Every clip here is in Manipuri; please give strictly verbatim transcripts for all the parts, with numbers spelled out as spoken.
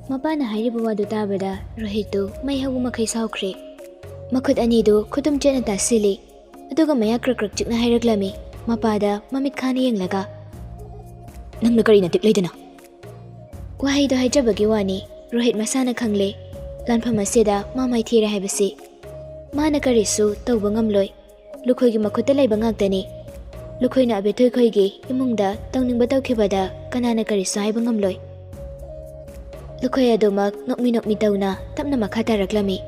ꯃꯄꯥꯅ ꯍꯥꯏꯔꯤꯕ ꯋꯥꯗꯨ ꯇꯥꯕꯗ ꯔꯣꯍꯤꯠꯇꯨ ꯃꯩ ꯍꯧꯕ ꯃꯈꯩ ꯁꯥꯎꯈ꯭ꯔꯦ꯫ ꯃꯈꯨꯠ ꯑꯅꯤꯗꯨ ꯈꯨꯇꯨꯝ ꯆꯦꯠꯅ ꯇꯥꯁꯤꯜꯂꯤ, ꯑꯗꯨꯒ ꯃꯌꯥ ꯀ꯭ꯔꯛ ꯀ꯭ꯔꯛ ꯆꯤꯛꯅ ꯍꯥꯏꯔꯛꯂꯝꯃꯤ, ꯃꯄꯥꯗ ꯃꯃꯤꯠ ꯈꯥꯅ ꯌꯦꯡꯂꯒ꯫ "ꯅꯪꯅ ꯀꯔꯤ ꯅꯇꯤꯛ ꯂꯩꯗꯅ?" ꯋꯥꯍꯩꯗꯣ ꯍꯥꯏꯖꯕꯒꯤ ꯋꯥꯅꯤ, ꯔꯣꯍꯤꯠ ꯃꯁꯥꯅ ꯈꯪꯂꯦ, ꯂꯥꯟꯐꯝ ꯑꯁꯤꯗ ꯃꯥ ꯃꯥꯏꯊꯤꯔꯦ ꯍꯥꯏꯕꯁꯤ꯫ ꯃꯥꯅ ꯀꯔꯤꯁꯨ ꯇꯧꯕ ꯉꯝꯂꯣꯏ꯫ ꯂꯨꯈꯣꯏꯒꯤ ꯃꯈꯨꯠꯇ ꯂꯩꯕ ꯉꯥꯛꯇꯅꯤ꯫ ꯂꯨꯈꯣꯏꯅ ꯑꯕꯦꯊꯣꯏ ꯈꯣꯏꯒꯤ ꯏꯃꯨꯡꯗ ꯇꯧꯅꯤꯡꯕ ꯇꯧꯈꯤꯕꯗ ꯀꯅꯥꯅ ꯀꯔꯤꯁꯨ ꯍꯥꯏꯕ ꯉꯝꯂꯣꯏ꯫ ꯂꯨꯈꯣꯏ ꯑꯗꯨꯃꯛ ꯅꯣꯛꯃꯤ ꯅꯣꯛꯃꯤ ꯇꯧꯅ ꯇꯞꯅ ꯃꯈꯥ ꯇꯥꯔꯛꯂꯝꯃꯤ꯫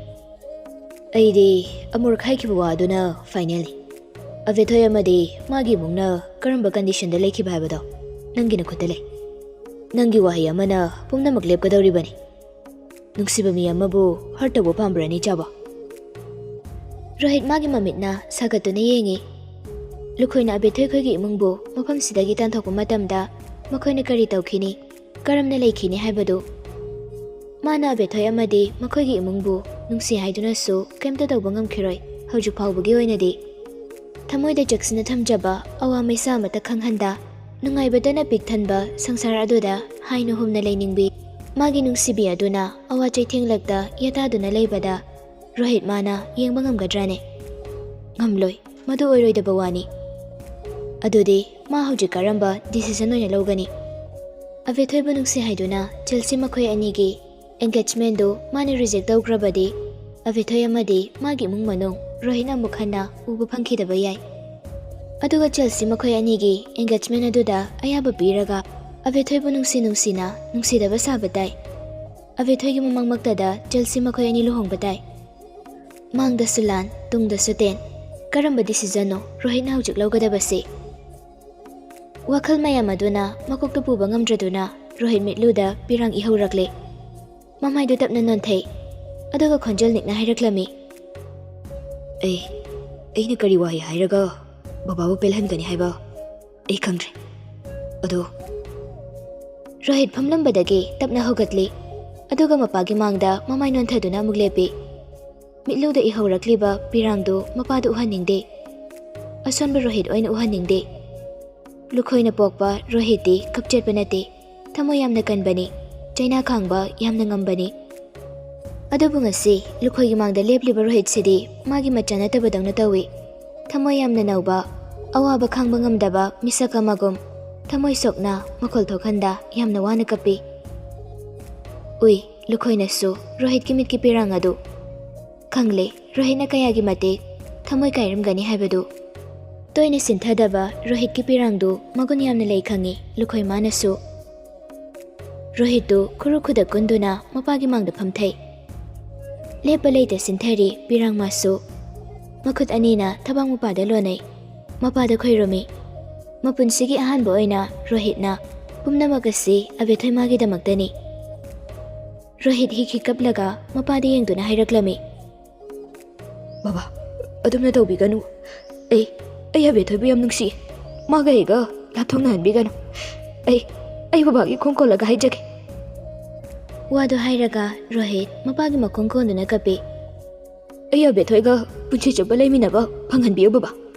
"ꯑꯩꯗꯤ ꯑꯃꯨꯔꯛ ꯍꯥꯏꯈꯤꯕ ꯋꯥ ꯑꯗꯨꯅ ꯐꯥꯏꯅꯦꯜꯅꯤ꯫ ꯑꯕꯦꯊꯣꯏ ꯑꯃꯗꯤ ꯃꯥꯒꯤ ꯏꯃꯨꯡꯅ ꯀꯔꯝꯕ ꯀꯟꯗꯤꯁꯟꯗ ꯂꯩꯈꯤꯕ ꯍꯥꯏꯕꯗꯣ ꯅꯪꯒꯤ ꯅꯈꯨꯠꯇ ꯂꯩ꯫ ꯅꯪꯒꯤ ꯋꯥꯍꯩ ꯑꯃꯅ ꯄꯨꯝꯅꯃꯛ ꯂꯦꯞꯀꯗꯧꯔꯤꯕꯅꯤ꯫ ꯅꯨꯡꯁꯤꯕ ꯃꯤ ꯑꯃꯕꯨ ꯍꯔꯠ ꯇꯧꯕ ꯄꯥꯝꯕ꯭ꯔꯅꯤ, ꯆꯥꯕ?" ꯔꯣꯍꯤꯠ ꯃꯥꯒꯤ ꯃꯃꯤꯠꯅ ꯁꯥꯒꯠꯇꯨꯅ ꯌꯦꯡꯉꯤ꯫ ꯂꯨꯈꯣꯏꯅ ꯑꯕꯦꯊꯣꯏ ꯈꯣꯏꯒꯤ ꯏꯃꯨꯡꯕꯨ ꯃꯐꯝꯁꯤꯗꯒꯤ ꯇꯥꯟꯊꯣꯛꯄ ꯃꯇꯝꯗ ꯃꯈꯣꯏꯅ ꯀꯔꯤ ꯇꯧꯈꯤꯅꯤ, ꯀꯔꯝꯅ ꯂꯩꯈꯤꯅꯤ ꯍꯥꯏꯕꯗꯨ꯫ ꯃꯥꯅ ꯑꯕꯦꯊꯣꯏ ꯑꯃꯗꯤ ꯃꯈꯣꯏꯒꯤ ꯏꯃꯨꯡꯕꯨ ꯅꯨꯡꯁꯤ ꯍꯥꯏꯗꯨꯅꯁꯨ ꯀꯩꯝꯇ ꯇꯧꯕ ꯉꯝꯈꯤꯔꯣꯏ, ꯍꯧꯖꯤꯛ ꯐꯥꯎꯕꯒꯤ ꯑꯣꯏꯅꯗꯤ꯫ ꯊꯃꯣꯏꯗ ꯆꯦꯛꯁꯤꯟꯅ ꯊꯝꯖꯕ ꯑꯋꯥ ꯃꯩꯁꯥ ꯑꯃꯠꯇ ꯈꯪꯍꯟꯗ, ꯅꯨꯡꯉꯥꯏꯕꯇꯅ ꯄꯤꯛ ꯊꯟꯕ ꯁꯪꯁꯥꯔ ꯑꯗꯨꯗ ꯍꯥꯏꯅ ꯍꯨꯝꯅ ꯂꯩꯅꯤꯡꯕꯤ ꯃꯥꯒꯤ ꯅꯨꯡꯁꯤꯕꯤ ꯑꯗꯨꯅ ꯑꯋꯥ ꯆꯩꯊꯦꯡꯂꯛꯇ ꯌꯦꯇꯥꯗꯨꯅ ꯂꯩꯕꯗ ꯔꯣꯍꯤꯠ ꯃꯥꯅ ꯌꯦꯡꯕ ꯉꯝꯒꯗ꯭ꯔꯥꯅꯦ? ꯉꯝꯂꯣꯏ, ꯃꯗꯨ ꯑꯣꯏꯔꯣꯏꯗꯕ ꯋꯥꯅꯤ꯫ ꯑꯗꯨꯗꯤ ꯃꯥ ꯍꯧꯖꯤꯛ ꯀꯔꯝꯕ ꯗꯤꯁꯤꯖꯟ ꯑꯣꯏꯅ ꯂꯧꯒꯅꯤ? ꯑꯕꯦꯊꯣꯏꯕꯨ ꯅꯨꯡꯁꯤ ꯍꯥꯏꯗꯨꯅ ꯆꯦꯜꯁꯤ ꯃꯈꯣꯏ ꯑꯅꯤꯒꯤ ꯑꯦꯡꯒꯦꯖꯃꯦꯟꯗꯨ ꯃꯥꯅ ꯔꯤꯖꯦꯛ ꯇꯧꯈ꯭ꯔꯕꯗꯤ, ꯑꯕꯦꯊꯣꯏ ꯑꯃꯗꯤ ꯃꯥꯒꯤ ꯏꯃꯨꯡ ꯃꯅꯨꯡ ꯔꯣꯍꯤꯠꯅ ꯑꯃꯨꯛ ꯍꯟꯅ ꯎꯕ ꯐꯪꯈꯤꯗꯕ ꯌꯥꯏ꯫ ꯑꯗꯨꯒ ꯆꯦꯜꯁꯤ ꯃꯈꯣꯏ ꯑꯅꯤꯒꯤ ꯑꯦꯡꯒꯦꯖꯃꯦꯟ ꯑꯗꯨꯗ ꯑꯌꯥꯕ ꯄꯤꯔꯒ, ꯑꯕꯦꯊꯣꯏꯕꯨ ꯅꯨꯡꯁꯤ ꯅꯨꯡꯁꯤꯅ ꯅꯨꯡꯁꯤꯗꯕ ꯁꯥꯕ ꯇꯥꯏ꯫ ꯑꯕꯦꯊꯣꯏꯒꯤ ꯃꯃꯥꯡꯃꯛꯇꯗ ꯆꯦꯜꯁꯤ ꯃꯈꯣꯏ ꯑꯅꯤ ꯂꯨꯍꯣꯡꯕ ꯇꯥꯏ꯫ ꯃꯥꯡꯗꯁꯨ ꯂꯥꯟ, ꯇꯨꯡꯗꯁꯨ ꯇꯦꯟ꯫ ꯀꯔꯝꯕ ꯗꯤꯁꯤꯖꯟꯅꯣ ꯔꯣꯍꯤꯠꯅ ꯍꯧꯖꯤꯛ ꯂꯧꯒꯗꯕꯁꯤ? ꯋꯥꯈꯜ ꯃꯌꯥꯝ ꯑꯗꯨꯅ ꯃꯀꯣꯛꯇ ꯄꯨꯕ ꯉꯝꯗ꯭ꯔꯗꯨꯅ ꯔꯣꯍꯤꯠ ꯃꯤꯠꯂꯨꯗ ꯄꯤꯔꯥꯡ ꯏꯍꯧꯔꯛꯂꯦ꯫ ꯃꯃꯥꯏꯗꯨ ꯇꯞꯅ ꯅꯣꯟꯊꯩ, ꯑꯗꯨꯒ ꯈꯣꯟꯖꯦꯜ ꯅꯤꯛꯅ ꯍꯥꯏꯔꯛꯂꯝꯃꯤ꯫ "ꯑꯩ, ꯑꯩꯅ ꯀꯔꯤ ꯋꯥꯍꯩ ꯍꯥꯏꯔꯒ ꯕꯕꯥꯕꯨ ꯄꯦꯜꯍꯟꯒꯅꯤ ꯍꯥꯏꯕ ꯑꯩ ꯈꯪꯗ꯭ꯔꯦ꯫ ꯑꯗꯣ?" ꯔꯣꯍꯤꯠ ꯐꯝꯂꯝꯕꯗꯒꯤ ꯇꯞꯅ ꯍꯧꯒꯠꯂꯤ, ꯑꯗꯨꯒ ꯃꯄꯥꯒꯤ ꯃꯥꯡꯗ ꯃꯃꯥꯏ ꯅꯣꯟꯊꯗꯨꯅ ꯑꯃꯨꯛ ꯂꯦꯞꯄꯤ꯫ ꯃꯤꯠꯂꯨꯗ ꯏꯍꯧꯔꯛꯂꯤꯕ ꯄꯤꯔꯥꯡꯗꯨ ꯃꯄꯥꯗ ꯎꯍꯟꯅꯤꯡꯗꯦ꯫ ꯑꯁꯣꯟꯕ ꯔꯣꯍꯤꯠ ꯑꯣꯏꯅ ꯎꯍꯟꯅꯤꯡꯗꯦ꯫ ꯂꯨꯈꯣꯏꯅ ꯄꯣꯛꯄ ꯔꯣꯍꯤꯠꯇꯤ ꯀꯞꯆꯦꯠꯄ ꯅꯠꯇꯦ, ꯊꯃꯣꯏ ꯌꯥꯝꯅ ꯀꯟꯕꯅꯤ꯫ ꯆꯩꯅꯥ ꯈꯥꯡꯕ ꯌꯥꯝꯅ ꯉꯝꯕꯅꯤ꯫ ꯑꯗꯨꯕꯨ ꯉꯁꯤ ꯂꯨꯈꯣꯏꯒꯤ ꯃꯥꯡꯗ ꯂꯦꯞꯂꯤꯕ ꯔꯣꯍꯤꯠꯁꯤꯗꯤ ꯃꯥꯒꯤ ꯃꯆꯥ ꯅꯠꯇꯕꯗꯧꯅ ꯇꯧꯏ꯫ ꯊꯃꯣꯏ ꯌꯥꯝꯅ ꯅꯧꯕ, ꯑꯋꯥꯕ ꯈꯥꯡꯕ ꯉꯝꯗꯕ ꯃꯤꯁꯛ ꯑꯃꯒꯨꯝ ꯊꯃꯣꯏ ꯁꯣꯛꯅ ꯃꯈꯣꯜ ꯊꯣꯛꯍꯟꯗ ꯌꯥꯝꯅ ꯋꯥꯅ ꯀꯞꯄꯤ꯫ ꯎꯏ, ꯂꯨꯈꯣꯏꯅꯁꯨ ꯔꯣꯍꯤꯠꯀꯤ ꯃꯤꯠꯀꯤ ꯄꯤꯔꯥꯡ ꯑꯗꯨ꯫ ꯈꯪꯂꯦ, ꯔꯣꯍꯤꯠꯅ ꯀꯌꯥꯒꯤ ꯃꯇꯤꯛ ꯊꯃꯣꯏ ꯀꯥꯏꯔꯝꯒꯅꯤ ꯍꯥꯏꯕꯗꯨ꯫ ꯇꯣꯏꯅ ꯁꯤꯟꯊꯗꯕ ꯔꯣꯍꯤꯠꯀꯤ ꯄꯤꯔꯥꯡꯗꯨ ꯃꯒꯨꯟ ꯌꯥꯝꯅ ꯂꯩ ꯈꯪꯉꯤ ꯂꯨꯈꯣꯏ ꯃꯥꯅꯁꯨ꯫ ꯔꯣꯍꯤꯠꯇꯨ ꯈꯨꯔꯨ ꯈꯨꯗꯛ ꯀꯨꯟꯗꯨꯅ ꯃꯄꯥꯒꯤ ꯃꯥꯡꯗ ꯐꯝꯊꯩ꯫ ꯂꯦꯞꯄ ꯂꯩꯇ ꯁꯤꯟꯊꯔꯤ ꯄꯤꯔꯥꯡ ꯃꯥꯁꯨ꯫ ꯃꯈꯨꯠ ꯑꯅꯤꯅ ꯊꯕꯥꯛ ꯃꯄꯥꯗ ꯂꯣꯟꯅꯩ꯫ ꯃꯄꯥꯗ ꯈꯣꯏꯔꯨꯝꯃꯤ꯫ ꯃꯄꯨꯟꯁꯤꯒꯤ ꯑꯍꯥꯟꯕ ꯑꯣꯏꯅ ꯔꯣꯍꯤꯠꯅ ꯄꯨꯝꯅꯃꯛ ꯑꯁꯤ ꯑꯕꯦꯊꯣꯏ ꯃꯥꯒꯤꯗꯃꯛꯇꯅꯤ꯫ ꯔꯣꯍꯤꯠ ꯍꯤꯛ ꯍꯤꯛ ꯀꯞꯂꯒ ꯃꯄꯥꯗ ꯌꯦꯡꯗꯨꯅ ꯍꯥꯏꯔꯛꯂꯝꯃꯤ꯫ "ꯕꯕꯥ, ꯑꯗꯨꯝꯅ ꯇꯧꯕꯤꯒꯅꯨ꯫ ꯑꯩ, ꯑꯩ ꯑꯕꯦꯊꯣꯏꯕꯨ ꯌꯥꯝ ꯅꯨꯡꯁꯤ꯫ ꯃꯥꯒ ꯑꯩꯒ ꯂꯥꯞꯊꯣꯛꯅꯍꯟꯕꯤꯒꯅꯨ꯫ ꯑꯩ, ꯑꯩ ꯕꯕꯥꯒꯤ ꯈꯣꯡ ꯀꯣꯜꯂꯒ ꯍꯥꯏꯖꯒꯦ꯫" ꯋꯥꯗꯨ ꯍꯥꯏꯔꯒ ꯔꯣꯍꯤꯠ ꯃꯄꯥꯒꯤ ꯃꯈꯣꯡ ꯀꯣꯟꯗꯨꯅ ꯀꯞꯄꯤ꯫ "ꯑꯩ ꯑꯕꯦꯊꯣꯏꯒ ꯄꯨꯟꯁꯤ ꯆꯨꯞꯄ ꯂꯩꯃꯤꯟꯅꯕ ꯐꯪꯍꯟꯕꯤꯌꯨ ꯕꯕꯥ꯫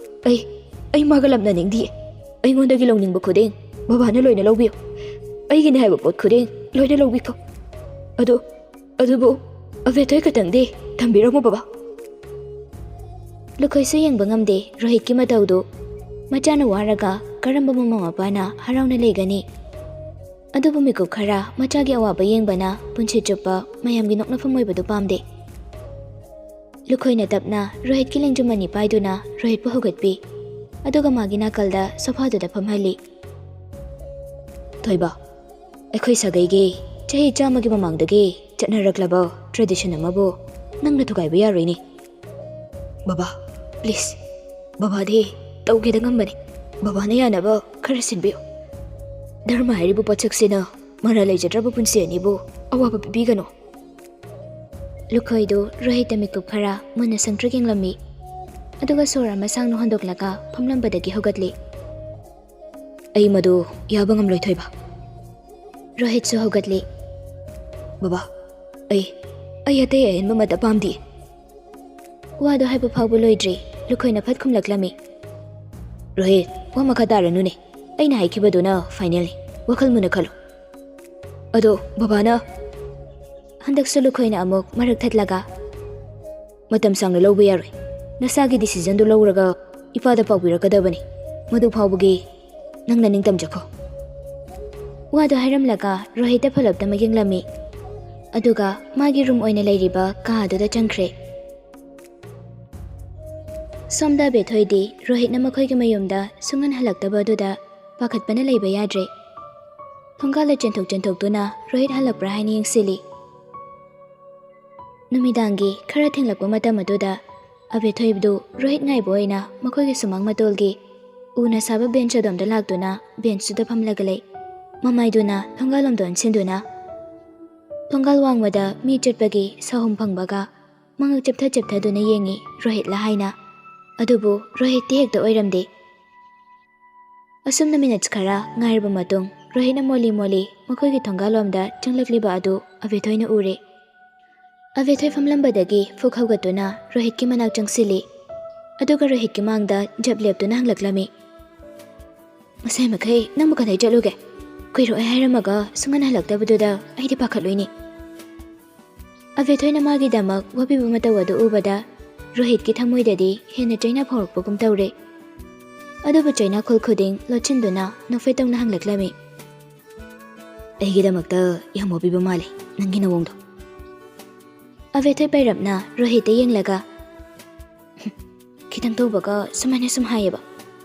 ꯑꯩ, ꯑꯩ ꯃꯥꯒ ꯂꯥꯞꯅꯅꯤꯡꯗꯤꯌꯦ꯫ ꯑꯩꯉꯣꯟꯗꯒꯤ ꯂꯧꯅꯤꯡꯕ ꯈꯨꯗꯤꯡ ꯕꯕꯥꯅ ꯂꯣꯏꯅ ꯂꯧꯕꯤꯌꯨ꯫ ꯑꯩꯒꯤꯅꯦ ꯍꯥꯏꯕ ꯄꯣꯠ ꯈꯨꯗꯤꯡ ꯂꯣꯏꯅ ꯂꯧꯕꯤꯈꯣ꯫ ꯑꯗꯨ, ꯑꯗꯨꯕꯨ ꯑꯕꯦꯊꯣꯏ ꯈꯛꯇꯪꯗꯤ ꯊꯝꯕꯤꯔꯝꯃꯨ ꯕꯕꯥ꯫" ꯂꯨꯈꯣꯏꯁꯨ ꯌꯦꯡꯕ ꯉꯝꯗꯦ ꯔꯣꯍꯤꯠꯀꯤ ꯃꯇꯧꯗꯨ꯫ ꯃꯆꯥꯅ ꯋꯥꯔꯒ ꯀꯔꯝꯕ ꯃꯃꯥ ꯃꯄꯥꯅ ꯍꯔꯥꯎꯅ ꯂꯩꯒꯅꯤ? ꯑꯗꯨꯕꯨ ꯃꯤꯀꯨꯞ ꯈꯔ ꯃꯆꯥꯒꯤ ꯑꯋꯥꯕ ꯌꯦꯡꯕꯅ ꯄꯨꯟꯁꯤ ꯆꯨꯞꯄ ꯃꯌꯥꯝꯒꯤ ꯅꯣꯛꯅꯐꯝ ꯑꯣꯏꯕꯗꯨ ꯄꯥꯝꯗꯦ꯫ ꯂꯨꯈꯣꯏꯅ ꯇꯞꯅ ꯔꯣꯍꯤꯠꯀꯤ ꯂꯦꯡꯖꯨꯝ ꯑꯅꯤ ꯄꯥꯏꯗꯨꯅ ꯔꯣꯍꯤꯠꯄꯨ ꯍꯧꯒꯠꯄꯤ꯫ ꯑꯗꯨꯒ ꯃꯥꯒꯤ ꯅꯥꯀꯜꯗ ꯁꯣꯐꯥꯗꯨꯗ ꯐꯝꯍꯜꯂꯤ꯫ "ꯊꯣꯏꯕ, ꯑꯩꯈꯣꯏ ꯁꯥꯒꯩꯒꯤ ꯆꯍꯤ ꯆꯥꯝꯃꯒꯤ ꯃꯃꯥꯡꯗꯒꯤ ꯆꯠꯅꯔꯛꯂꯕ tradition ꯑꯃꯕꯨ ꯅꯪꯅ ꯊꯨꯒꯥꯏꯕ ꯌꯥꯔꯣꯏꯅꯦ꯫" "ꯕꯕꯥ, please, ꯕꯕꯥꯗꯤ ꯇꯧꯒꯦꯗ ꯉꯝꯕꯅꯤ꯫ ꯕꯕꯥꯅ ꯌꯥꯅꯕ ꯈꯔ ꯁꯤꯟꯕꯤꯌꯨ꯫ ꯙꯔꯃ ꯍꯥꯏꯔꯤꯕ ꯄꯣꯠꯁꯛꯁꯤꯅ ꯃꯔꯥ ꯂꯩꯖꯗ꯭ꯔꯕ ꯄꯨꯟꯁꯤ ꯑꯅꯤꯕꯨ ꯑꯋꯥꯕ ꯄꯤꯕꯤꯒꯅꯨ꯫" ꯂꯨꯈꯣꯏꯗꯨ ꯔꯣꯍꯤꯠꯇ ꯃꯤꯀꯨꯞ ꯈꯔ ꯃꯨꯟꯅ ꯁꯪꯇ꯭ꯔꯤꯛ ꯌꯦꯡꯂꯝꯃꯤ꯫ ꯑꯗꯨꯒ ꯁꯣꯔ ꯑꯃ ꯁꯥꯡꯅ ꯍꯣꯟꯗꯣꯛꯂꯒ ꯐꯝꯂꯝꯕꯗꯒꯤ ꯍꯧꯒꯠꯂꯤ꯫ "ꯑꯩ ꯃꯗꯨ ꯌꯥꯕ ꯉꯝꯂꯣꯏ ꯊꯣꯏꯕ꯫" ꯔꯣꯍꯤꯠꯁꯨ ꯍꯧꯒꯠꯂꯤ꯫ "ꯕꯕꯥ, ꯑꯩ, ꯑꯩ ꯑꯇꯩ ꯑꯍꯦꯟꯕ ꯑꯃꯠꯇ ꯄꯥꯝꯗꯦ꯫" ꯋꯥꯗꯨ ꯍꯥꯏꯕ ꯐꯥꯎꯕ ꯂꯣꯏꯗ꯭ꯔꯤ, ꯂꯨꯈꯣꯏꯅ ꯐꯠ ꯈꯨꯝꯂꯛꯂꯝꯃꯤ꯫ "ꯔꯣꯍꯤꯠ, ꯋꯥ ꯃꯈꯥ ꯇꯥꯔꯅꯨꯅꯦ꯫ ꯑꯩꯅ ꯍꯥꯏꯈꯤꯕꯗꯨꯅ finalꯅꯤ꯫ ꯋꯥꯈꯜ ꯃꯨꯟꯅ ꯈꯜꯂꯨ꯫" ꯑꯗꯣ ꯕꯕꯥꯅ? ꯍꯟꯗꯛꯁꯨ ꯂꯨꯈꯣꯏꯅ ꯑꯃꯨꯛ ꯃꯔꯛ ꯊꯠꯂꯒ, "ꯃꯇꯝ ꯁꯥꯡꯅ ꯂꯧꯕ ꯌꯥꯔꯣꯏ꯫ ꯅꯁꯥꯒꯤ decisionꯗꯨ ꯂꯧꯔꯒ ꯏꯄꯥꯗ ꯄꯥꯎ ꯄꯤꯔꯛꯀꯗꯕꯅꯤ꯫ ꯃꯗꯨ ꯐꯥꯎꯕꯒꯤ ꯅꯪꯅ ꯅꯤꯡꯇꯝꯖꯈꯣ꯫" ꯋꯥꯗꯨ ꯍꯥꯏꯔꯝꯂꯒ ꯔꯣꯍꯤꯠꯇ ꯐꯂꯞꯇ ꯑꯃ ꯌꯦꯡꯂꯝꯃꯤ꯫ ꯑꯗꯨꯒ ꯃꯥꯒꯤ room ꯑꯣꯏꯅ ꯂꯩꯔꯤꯕ ꯀꯥ ꯑꯗꯨꯗ ꯆꯪꯈ꯭ꯔꯦ꯫ ꯁꯣꯝꯗ ꯕꯦꯊꯣꯏꯗꯤ ꯔꯣꯍꯤꯠꯅ ꯃꯈꯣꯏꯒꯤ ꯃꯌꯨꯝꯗ ꯁꯨꯡꯍꯟ ꯍꯜꯂꯛꯇꯕ ꯑꯗꯨꯗ ꯄꯥꯈꯠꯄꯅ ꯂꯩꯕ ꯌꯥꯗ꯭ꯔꯦ꯫ ꯊꯣꯡꯒꯥꯜꯗ ꯆꯦꯟꯊꯣꯛ ꯆꯦꯟꯊꯣꯛꯇꯨꯅ ꯔꯣꯍꯤꯠ ꯍꯜꯂꯛꯄ꯭ꯔꯥ ꯍꯥꯏꯅ ꯌꯦꯡꯁꯤꯜꯂꯤ꯫ ꯅꯨꯃꯤꯗꯥꯡꯒꯤ ꯈꯔ ꯊꯦꯡꯂꯛꯄ ꯃꯇꯝ ꯑꯗꯨꯗ ꯑꯕꯦꯊꯣꯏꯗꯨ ꯔꯣꯍꯤꯠ ꯉꯥꯏꯕ ꯑꯣꯏꯅ ꯃꯈꯣꯏꯒꯤ ꯁꯨꯃꯥꯡ ꯃꯇꯣꯜꯒꯤ ꯎꯅ ꯁꯥꯕ bench ꯑꯗꯣꯝꯗ ꯂꯥꯛꯇꯨꯅ benchꯇꯨꯗ ꯐꯝꯂꯒ ꯂꯩ꯫ ꯃꯃꯥꯏꯗꯨꯅ ꯊꯣꯡꯒꯥꯜꯂꯣꯝꯗ ꯑꯣꯟꯁꯤꯟꯗꯨꯅ꯫ ꯊꯣꯡꯒꯥꯜ ꯋꯥꯡꯃꯗ ꯃꯤ ꯆꯠꯄꯒꯤ ꯁꯥꯍꯨꯝ ꯐꯪꯕꯒ ꯃꯉꯛ ꯆꯞꯊ ꯆꯞꯊꯗꯨꯅ ꯌꯦꯡꯉꯤ ꯔꯣꯍꯤꯠꯂ ꯍꯥꯏꯅ꯫ ꯑꯗꯨꯕꯨ ꯔꯣꯍꯤꯠꯇꯤ ꯍꯦꯛꯇ ꯑꯣꯏꯔꯝꯗꯦ꯫ ꯑꯁꯨꯝꯅ minutes ꯈꯔ ꯉꯥꯏꯔꯕ ꯃꯇꯨꯡ ꯔꯣꯍꯤꯠꯅ ꯃꯣꯜꯂꯤ ꯃꯣꯜꯂꯤ ꯃꯈꯣꯏꯒꯤ ꯊꯣꯡꯒꯥꯜꯂꯣꯝꯗ ꯆꯪꯂꯛꯂꯤꯕ ꯑꯗꯨ ꯑꯕꯦꯊꯣꯏꯅ ꯎꯔꯦ꯫ ꯑꯕꯦꯊꯣꯏ ꯐꯝꯂꯝꯕꯗꯒꯤ ꯐꯨꯛ ꯍꯧꯒꯠꯇꯨꯅ ꯔꯣꯍꯤꯠꯀꯤ ꯃꯅꯥꯛ ꯆꯪꯁꯤꯜꯂꯤ꯫ ꯑꯗꯨꯒ ꯔꯣꯍꯤꯠꯀꯤ ꯃꯥꯡꯗ ꯖꯞ ꯂꯦꯞꯇꯨꯅ ꯍꯪꯂꯛꯂꯝꯃꯤ, "ꯉꯁꯥꯏ ꯃꯈꯩ ꯅꯪꯕꯨ ꯀꯗꯥꯏ ꯆꯠꯂꯨꯒꯦ? ꯀꯨꯏꯔꯣꯏ ꯍꯥꯏꯔꯝꯃꯒ ꯁꯨꯡꯍꯟ ꯍꯜꯂꯛꯇꯕꯗꯨꯗ ꯑꯩꯗꯤ ꯄꯥꯈꯠꯂꯨꯏꯅꯤ꯫" ꯑꯕꯦꯊꯣꯏꯅ ꯃꯥꯒꯤꯗꯃꯛ ꯋꯥꯕꯤꯕ ꯃꯇꯧ ꯑꯗꯨ ꯎꯕꯗ ꯔꯣꯍꯤꯠꯀꯤ ꯊꯃꯣꯏꯗꯗꯤ ꯍꯦꯟꯅ ꯆꯩꯅꯥ ꯐꯥꯎꯔꯛꯄꯒꯨꯝ ꯇꯧꯔꯦ꯫ ꯑꯗꯨꯕꯨ ꯆꯩꯅꯥꯈꯣꯜ ꯈꯨꯗꯤꯡ ꯂꯣꯠꯁꯤꯟꯗꯨꯅ ꯅꯣꯛꯐꯦꯠ ꯇꯧꯅ ꯍꯪꯂꯛꯂꯝꯃꯤ, "ꯑꯩꯒꯤꯗꯃꯛꯇ ꯌꯥꯝ ꯋꯥꯕꯤꯕ ꯃꯥꯜꯂꯦ ꯅꯪꯒꯤ ꯅꯑꯣꯡꯗꯣ꯫" ꯑꯕꯦꯊꯣꯏ ꯄꯩꯔꯞꯅ ꯔꯣꯍꯤꯠꯇ ꯌꯦꯡꯂꯒ, "ꯈꯤꯇꯪ ꯇꯧꯕꯒ ꯁꯨꯃꯥꯏꯅ ꯁꯨꯝ ꯍꯥꯏꯌꯦꯕ꯫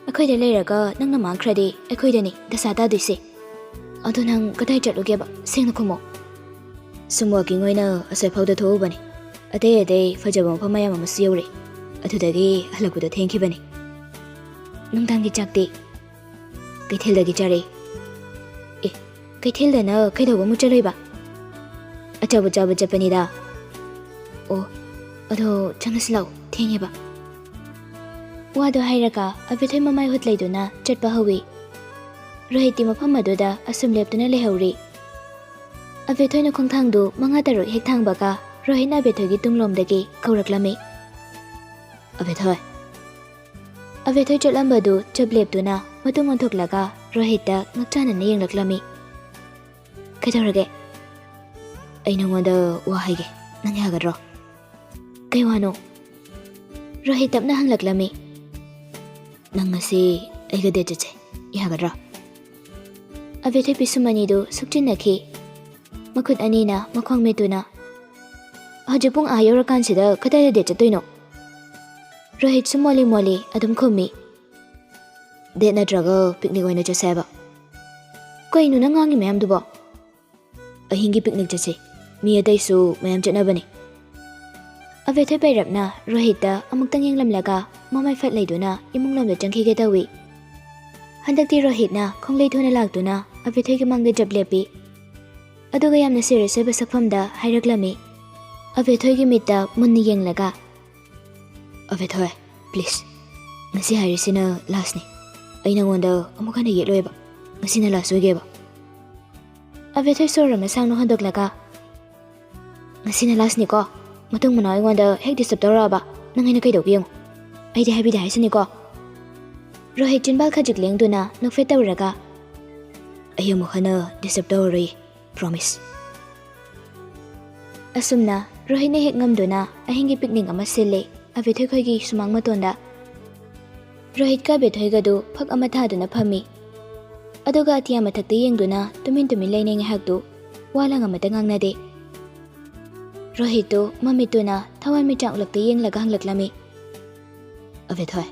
ꯑꯩꯈꯣꯏꯗ ꯂꯩꯔꯒ ꯅꯪꯅ ꯃꯥꯡꯈ꯭ꯔꯗꯤ ꯑꯩꯈꯣꯏꯗꯅꯤ ꯗꯁꯥ ꯇꯥꯗꯣꯏꯁꯦ꯫ ꯑꯗꯣ ꯅꯪ ꯀꯗꯥꯏ ꯆꯠꯂꯨꯒꯦꯕ? ꯁꯦꯡꯅ ꯈꯨꯝꯃꯣ꯫" "ꯁꯨꯝ walking ꯑꯣꯏꯅ ꯑꯁꯣꯏꯐꯥꯎꯗ ꯊꯣꯛꯎꯕꯅꯤ꯫ ꯑꯇꯩ ꯑꯇꯩ ꯐꯖꯕ ꯃꯐꯝ ꯃꯌꯥꯝ ꯑꯃꯁꯨ ꯌꯧꯔꯦ꯫ ꯑꯗꯨꯗꯒꯤ ꯍꯜꯂꯛꯄꯗ ꯊꯦꯡꯈꯤꯕꯅꯤ꯫" "ꯅꯨꯡꯗꯥꯡꯒꯤ ꯆꯥꯛꯇꯤ?" "ꯀꯩꯊꯦꯜꯗꯒꯤ ꯆꯥꯔꯛꯏ꯫" "ꯑꯦ, ꯀꯩꯊꯦꯜꯗꯅ ꯀꯩꯗꯧꯕ ꯑꯃꯨꯛ ꯆꯠꯂꯨꯏꯕ?" "ꯑꯆꯥꯄꯣꯠ ꯆꯥꯕ ꯆꯠꯄꯅꯤꯗ꯫" "ꯑꯣ, ꯑꯗꯣ ꯆꯪꯉꯁꯤ ꯂꯥꯛꯑꯣ, ꯊꯦꯡꯉꯦꯕ꯫" ꯋꯥꯗꯣ ꯍꯥꯏꯔꯒ ꯑꯕꯦꯊꯣꯏ ꯃꯃꯥꯏ ꯍꯨꯠ ꯂꯩꯗꯨꯅ ꯆꯠꯄ ꯍꯧꯏ꯫ ꯔꯣꯍꯤꯠꯇꯤ ꯃꯐꯝ ꯑꯗꯨꯗ ꯑꯁꯨꯝ ꯂꯦꯞꯇꯨꯅ ꯂꯩꯍꯧꯔꯤ꯫ ꯑꯕꯦꯊꯣꯏꯅ ꯈꯣꯡꯊꯥꯡꯗꯨ ꯃꯉꯥ ꯇꯔꯨꯛ ꯍꯦꯛ ꯊꯥꯡꯕꯒ ꯔꯣꯍꯤꯠꯅ ꯑꯕꯦꯊꯣꯏꯒꯤ ꯇꯨꯡꯂꯣꯝꯗꯒꯤ ꯀꯧꯔꯛꯂꯝꯃꯤ, "ꯑꯕꯦꯊꯣꯏ꯫" ꯑꯕꯦꯊꯣꯏ ꯆꯠꯂꯝꯕꯗꯨ ꯆꯞ ꯂꯦꯞꯇꯨꯅ ꯃꯇꯨꯡ ꯑꯣꯟꯊꯣꯛꯂꯒ ꯔꯣꯍꯤꯠꯇ ꯉꯛꯆꯥꯟꯅꯅ ꯌꯦꯡꯂꯛꯂꯝꯃꯤ꯫ "ꯀꯩꯗꯧꯔꯒꯦ?" "ꯑꯩ ꯅꯉꯣꯟꯗ ꯋꯥ ꯍꯥꯏꯒꯦ, ꯅꯪ ꯌꯥꯒꯗ꯭ꯔꯣ?" "ꯀꯩ ꯋꯥꯅꯣ?" ꯔꯣꯍꯤꯠ ꯇꯞꯅ ꯍꯪꯂꯛꯂꯝꯃꯤ꯫ "ꯅꯪ ꯉꯁꯤ ꯑꯩꯒ ꯗꯦꯠ ꯆꯠꯁꯦ, ꯌꯥꯒꯗ꯭ꯔꯥ?" ꯑꯕꯦꯊꯣꯏ ꯄꯤꯁꯨꯝ ꯑꯅꯤꯗꯨ ꯁꯨꯛꯆꯤꯟꯅꯈꯤ꯫ ꯃꯈꯨꯠ ꯑꯅꯤꯅ ꯃꯈꯣꯡ ꯃꯦꯠꯇꯨꯅ, "ꯍꯧꯖꯤꯛ ꯄꯨꯡ ꯑꯥ ꯌꯧꯔꯀꯥꯟꯁꯤꯗ ꯀꯗꯥꯏꯗ ꯗꯦꯠ ꯆꯠꯇꯣꯏꯅꯣ?" ꯔꯣꯍꯤꯠꯁꯨ ꯃꯣꯜꯂꯤ ꯃꯣꯜꯂꯤ ꯑꯗꯨꯝ ꯈꯨꯝꯃꯤ꯫ "ꯗꯦꯠ ꯅꯠꯇ꯭ꯔꯒ ꯄꯤꯛꯅꯤꯛ ꯑꯣꯏꯅ ꯆꯠꯁꯦ ꯍꯥꯏꯕ?" "ꯀꯩꯅꯣ ꯅꯪ ꯉꯥꯡꯉꯤ ꯃꯌꯥꯝꯗꯨꯕꯣ?" "ꯑꯍꯤꯡꯒꯤ ꯄꯤꯛꯅꯤꯛ ꯆꯠꯁꯦ, ꯃꯤ ꯑꯇꯩꯁꯨ ꯃꯌꯥꯝ ꯆꯠꯅꯕꯅꯤ꯫" ꯑꯕꯦꯊꯣꯏ ꯄꯩꯔꯞꯅ ꯔꯣꯍꯤꯠꯇ ꯑꯃꯨꯛꯇꯪ ꯌꯦꯡꯂꯝꯂꯒ ꯃꯃꯥꯏ ꯐꯠ ꯂꯩꯗꯨꯅ ꯏꯃꯨꯡ ꯂꯣꯝꯗ ꯆꯪꯈꯤꯒꯦ ꯇꯧꯏ꯫ ꯍꯟꯗꯛꯇꯤ ꯔꯣꯍꯤꯠꯅ ꯈꯣꯡꯂꯩ ꯊꯨꯅ ꯂꯥꯛꯇꯨꯅ ꯑꯕꯦꯊꯣꯏꯒꯤ ꯃꯥꯡꯗ ꯖꯞ ꯂꯦꯞꯄꯤ꯫ ꯑꯗꯨꯒ ꯌꯥꯝꯅ ꯁꯤꯔꯤꯌꯁ ꯑꯣꯏꯕ ꯁꯛꯐꯝꯗ ꯍꯥꯏꯔꯛꯂꯝꯃꯤ꯫ ꯑꯕꯦꯊꯣꯏꯒꯤ ꯃꯤꯠꯇ ꯃꯨꯟꯅ ꯌꯦꯡꯂꯒ, "ꯑꯕꯦꯊꯣꯏ, ꯄ꯭ꯂꯤꯖ, ꯉꯁꯤ ꯍꯥꯏꯔꯤꯁꯤꯅ ꯂꯥꯁꯅꯤ꯫ ꯑꯩ ꯅꯉꯣꯟꯗ ꯑꯃꯨꯛ ꯍꯟꯅ ꯌꯦꯠꯂꯣꯏꯕ꯫ ꯉꯁꯤꯅ ꯂꯥꯁ ꯑꯣꯏꯒꯦꯕ꯫" ꯑꯕꯦꯊꯣꯏ ꯁꯣꯔ ꯑꯃ ꯁꯥꯡꯅ ꯍꯣꯟꯗꯣꯛꯂꯒ, "ꯉꯁꯤꯅ ꯂꯥꯁꯅꯤꯀꯣ꯫ ꯃꯇꯨꯡ ꯃꯅꯥꯎ ꯑꯩꯉꯣꯟꯗ ꯍꯦꯛ ꯗꯤꯁꯇꯔꯕ ꯇꯧꯔꯛꯑꯕ ꯅꯪ ꯑꯩꯅ ꯀꯩꯗꯧꯒꯦ ꯌꯦꯡꯉꯨ꯫ ꯑꯩꯗꯤ ꯍꯥꯏꯕꯤꯗꯦ ꯍꯥꯏꯁꯤꯅꯤꯀꯣ꯫" ꯔꯣꯍꯤꯠ ꯆꯤꯟꯕꯥꯜ ꯈꯖꯤꯛ ꯂꯦꯡꯗꯨꯅ ꯅꯣꯛꯐꯦꯠ ꯇꯧꯔꯒ, "ꯑꯩ ꯑꯃꯨꯛ ꯍꯟꯅ ꯗꯤꯁꯇꯔꯕ ꯇꯧꯔꯔꯣꯏ, ꯄ꯭ꯔꯣꯃꯤꯁ꯫" ꯑꯁꯨꯝꯅ ꯔꯣꯍꯤꯠꯅ ꯍꯦꯛ ꯉꯝꯗꯨꯅ ꯑꯍꯤꯡꯒꯤ ꯄꯤꯛꯅꯤꯛ ꯑꯃ ꯁꯤꯜꯂꯦ ꯑꯕꯦꯊꯣꯏ ꯈꯣꯏꯒꯤ ꯁꯨꯃꯥꯡ ꯃꯇꯣꯟꯗ꯫ ꯔꯣꯍꯤꯠꯀ ꯑꯕꯦꯊꯣꯏꯒꯗꯨ ꯐꯛ ꯑꯃ ꯊꯥꯗꯨꯅ ꯐꯝꯃꯤ꯫ ꯑꯗꯨꯒ ꯑꯇꯤꯌꯥ ꯃꯊꯛꯇ ꯌꯦꯡꯗꯨꯅ ꯇꯨꯃꯤꯟ ꯇꯨꯃꯤꯟ ꯂꯩꯅꯩ ꯉꯥꯏꯍꯥꯛꯇꯨ꯫ ꯋꯥ ꯂꯥꯡ ꯑꯃꯠꯇ ꯉꯥꯡꯅꯗꯦ꯫ ꯔꯣꯍꯤꯠꯇꯨ ꯃꯃꯤꯠꯇꯨꯅ ꯊꯋꯥꯟꯃꯤꯆꯥꯛꯂꯛꯇ ꯌꯦꯡꯂꯒ ꯍꯪꯂꯛꯂꯝꯃꯤ, "ꯑꯕꯦꯊꯣꯏ,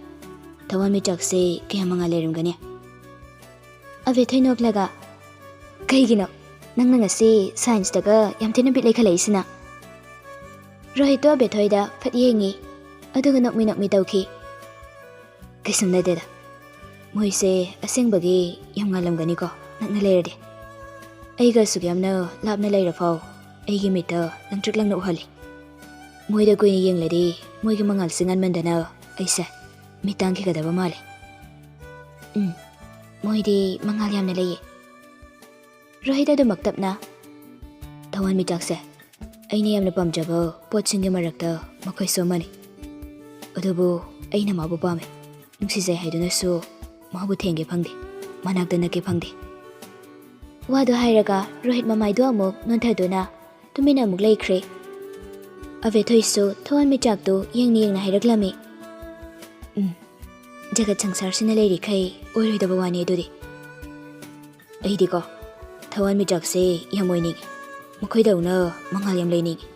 ꯊꯋꯥꯟꯃꯤꯆꯥꯛꯁꯦ ꯀꯌꯥꯝ ꯃꯉꯥꯜ ꯂꯩꯔꯝꯒꯅꯤ?" ꯑꯕꯦꯊꯣꯏ ꯅꯣꯛꯂꯒ, "ꯀꯩꯒꯤꯅꯣ? ꯅꯪꯅ ꯉꯁꯤ ꯁꯥꯏꯟꯁꯇꯒ ꯌꯥꯝ ꯊꯤꯅ ꯕꯤꯠ ꯂꯩꯈꯠꯂꯛꯏꯁꯤꯅ?" ꯔꯣꯍꯤꯠꯇꯣ ꯑꯕꯦꯊꯣꯏꯗ ꯐꯠ ꯌꯦꯡꯉꯤ, ꯑꯗꯨꯒ ꯅꯣꯛꯃꯤ ꯅꯣꯛꯃꯤ ꯇꯧꯈꯤ꯫ "ꯀꯩꯁꯨꯝ ꯅꯠꯇꯦꯗ꯫ ꯃꯣꯏꯁꯦ ꯑꯁꯦꯡꯕꯒꯤ ꯌꯥꯝ ꯉꯥꯜꯂꯝꯒꯅꯤꯀꯣ, ꯅꯛꯅ ꯂꯩꯔꯗꯤ꯫ ꯑꯩꯒ ꯑꯁꯨꯛ ꯌꯥꯝꯅ ꯂꯥꯞꯅ ꯂꯩꯔꯐꯥꯎ ꯑꯩꯒꯤ ꯃꯤꯠꯇ ꯂꯪꯇ꯭ꯔꯤꯛ ꯂꯪꯅ ꯎꯍꯜꯂꯤ꯫ ꯃꯣꯏꯗ ꯀꯨꯏꯅ ꯌꯦꯡꯂꯗꯤ ꯃꯣꯏꯒꯤ ꯃꯉꯥꯜꯁꯦ ꯉꯥꯟꯃꯟꯗꯅ ꯑꯩꯁꯦ ꯃꯤꯠ ꯇꯥꯡꯈꯤꯒꯗꯕ ꯃꯥꯜꯂꯤ꯫ ꯎꯝ, ꯃꯣꯏꯗꯤ ꯃꯉꯥꯜ ꯌꯥꯝꯅ ꯂꯩꯌꯦ꯫" ꯔꯣꯍꯤꯠ ꯑꯗꯨꯃꯛ ꯇꯞꯅ, "ꯊꯋꯥꯟꯃꯤꯆꯥꯛꯁꯦ ꯑꯩꯅ ꯌꯥꯝꯅ ꯄꯥꯝꯖꯕ ꯄꯣꯠꯁꯤꯡꯒꯤ ꯃꯔꯛꯇ ꯃꯈꯣꯏꯁꯨ ꯑꯃꯅꯤ꯫ ꯑꯗꯨꯕꯨ ꯑꯩꯅ ꯃꯥꯕꯨ ꯄꯥꯝꯃꯤ, ꯅꯨꯡꯁꯤꯖꯩ ꯍꯥꯏꯗꯨꯅꯁꯨ ꯃꯥꯕꯨ ꯊꯦꯡꯒꯦ ꯐꯪꯗꯦ, ꯃꯅꯥꯛꯇ ꯅꯛꯀꯦ ꯐꯪꯗꯦ꯫ ꯋꯥꯗꯨ ꯍꯥꯏꯔꯒ ꯔꯣꯍꯤꯠ ꯃꯃꯥꯏꯗꯨ ꯑꯃꯨꯛ ꯅꯣꯟꯊꯗꯨꯅ ꯇꯨꯃꯤꯟꯅ ꯑꯃꯨꯛ ꯂꯩꯈ꯭ꯔꯦ꯫ ꯑꯕꯦꯊꯣꯏꯁꯨ ꯊꯋꯥꯟꯃꯤꯆꯥꯛꯇꯨ ꯌꯦꯡꯅ ꯌꯦꯡꯅ ꯍꯥꯏꯔꯛꯂꯝꯃꯤ, "ꯎꯝ, ꯖꯒꯠ ꯁꯪꯁꯥꯔꯁꯤꯅ ꯂꯩꯔꯤꯈꯩ ꯑꯣꯏꯔꯣꯏꯗꯕ ꯋꯥꯅꯤ ꯑꯗꯨꯗꯤ꯫ ꯑꯩꯗꯤꯀꯣ, ꯊꯋꯥꯟꯃꯤꯆꯥꯛꯁꯦ ꯌꯥꯝ ꯑꯣꯏꯅꯤꯡꯉꯤ꯫ ꯃꯈꯣꯏꯗꯧꯅ ꯃꯉꯥꯜ ꯌꯥꯝ ꯂꯩꯅꯤꯡꯉꯤ꯫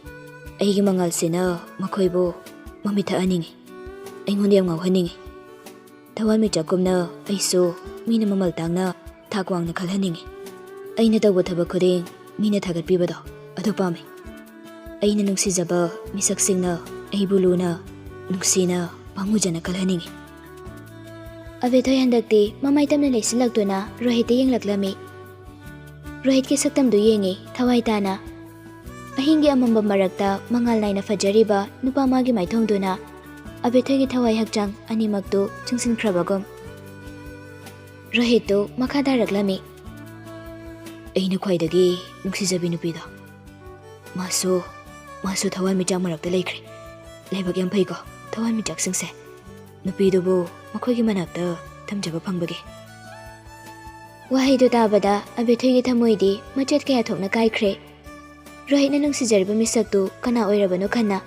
ꯑꯩꯒꯤ ꯃꯉꯥꯜꯁꯤꯅ ꯃꯈꯣꯏꯕꯨ ꯃꯃꯤꯠ ꯊꯛꯍꯟꯅꯤꯡꯉꯤ꯫ ꯑꯩꯉꯣꯟꯗ ꯌꯥꯝ ꯉꯥꯎꯍꯟꯅꯤꯡꯉꯤ꯫ ꯊꯋꯥꯟꯃꯤꯆꯥꯛꯀꯨꯝꯅ ꯑꯩꯁꯨ ꯃꯤꯅ ꯃꯃꯜ ꯇꯥꯡꯅ ꯊꯥꯛ ꯋꯥꯡꯅ ꯈꯜꯍꯟꯅꯤꯡꯉꯤ꯫ ꯑꯩꯅ ꯇꯧꯕ ꯊꯕꯛ ꯈꯨꯗꯤꯡ ꯃꯤꯅ ꯊꯥꯒꯠꯄꯤꯕꯗꯣ, ꯑꯗꯨ ꯄꯥꯝꯃꯤ꯫ ꯑꯩꯅ ꯅꯨꯡꯁꯤꯖꯕ ꯃꯤꯁꯛꯁꯤꯡꯅ ꯑꯩꯕꯨ ꯂꯨꯅ, ꯅꯨꯡꯁꯤꯅ, ꯄꯥꯝꯃꯨꯖꯅ ꯈꯜꯍꯟꯅꯤꯡꯉꯤ꯫" ꯑꯕꯦꯊꯣꯏ ꯍꯟꯗꯛꯇꯤ ꯃꯃꯥꯏ ꯇꯞꯅ ꯂꯩꯁꯤꯜꯂꯛꯇꯨꯅ ꯔꯣꯍꯤꯠꯇ ꯌꯦꯡꯂꯛꯂꯝꯃꯤ꯫ ꯔꯣꯍꯤꯠꯀꯤ ꯁꯛꯇꯝꯗꯨ ꯌꯦꯡꯉꯤ ꯊꯋꯥꯏ ꯇꯥꯅ꯫ ꯑꯍꯤꯡꯒꯤ ꯑꯃꯝꯕ ꯃꯔꯛꯇ ꯃꯉꯥꯜ ꯅꯥꯏꯅ ꯐꯖꯔꯤꯕ ꯅꯨꯄꯥ ꯃꯥꯒꯤ ꯃꯥꯏꯊꯣꯡꯗꯨꯅ ꯑꯕꯦꯊꯣꯏꯒꯤ ꯊꯋꯥꯏ ꯍꯛꯆꯥꯡ ꯑꯅꯤꯃꯛꯇꯨ ꯆꯤꯡꯁꯤꯟꯈ꯭ꯔꯕꯒꯨꯝ꯫ ꯔꯣꯍꯤꯠꯇꯨ ꯃꯈꯥ ꯇꯥꯔꯛꯂꯝꯃꯤ꯫ "ꯑꯩꯅ ꯈ꯭ꯋꯥꯏꯗꯒꯤ ꯅꯨꯡꯁꯤꯖꯕꯤ ꯅꯨꯄꯤꯗꯣ, ꯃꯥꯁꯨ, ꯃꯥꯁꯨ ꯊꯋꯥꯟꯃꯤꯆꯥꯛ ꯃꯔꯛꯇ ꯂꯩꯈ꯭ꯔꯦ꯫ ꯂꯥꯏꯕꯛ ꯌꯥꯝ ꯐꯩꯀꯣ ꯊꯋꯥꯟꯃꯤꯆꯥꯛꯁꯤꯡꯁꯦ, ꯅꯨꯄꯤꯗꯨꯕꯨ ꯃꯈꯣꯏꯒꯤ ꯃꯅꯥꯛꯇ ꯊꯝꯖꯕ ꯐꯪꯕꯒꯤ꯫" ꯋꯥꯍꯩꯗꯨ ꯇꯥꯕꯗ ꯑꯕꯦꯊꯣꯏꯒꯤ ꯊꯃꯣꯏꯗꯤ ꯃꯆꯦꯠ ꯀꯌꯥ ꯊꯣꯛꯅ ꯀꯥꯏꯈ꯭ꯔꯦ꯫ ꯔꯣꯍꯤꯠꯅ ꯅꯨꯡꯁꯤꯖꯔꯤꯕ ꯃꯤꯁꯛꯇꯨ ꯀꯅꯥ ꯑꯣꯏꯔꯕꯅꯣ ꯈꯟꯅ꯫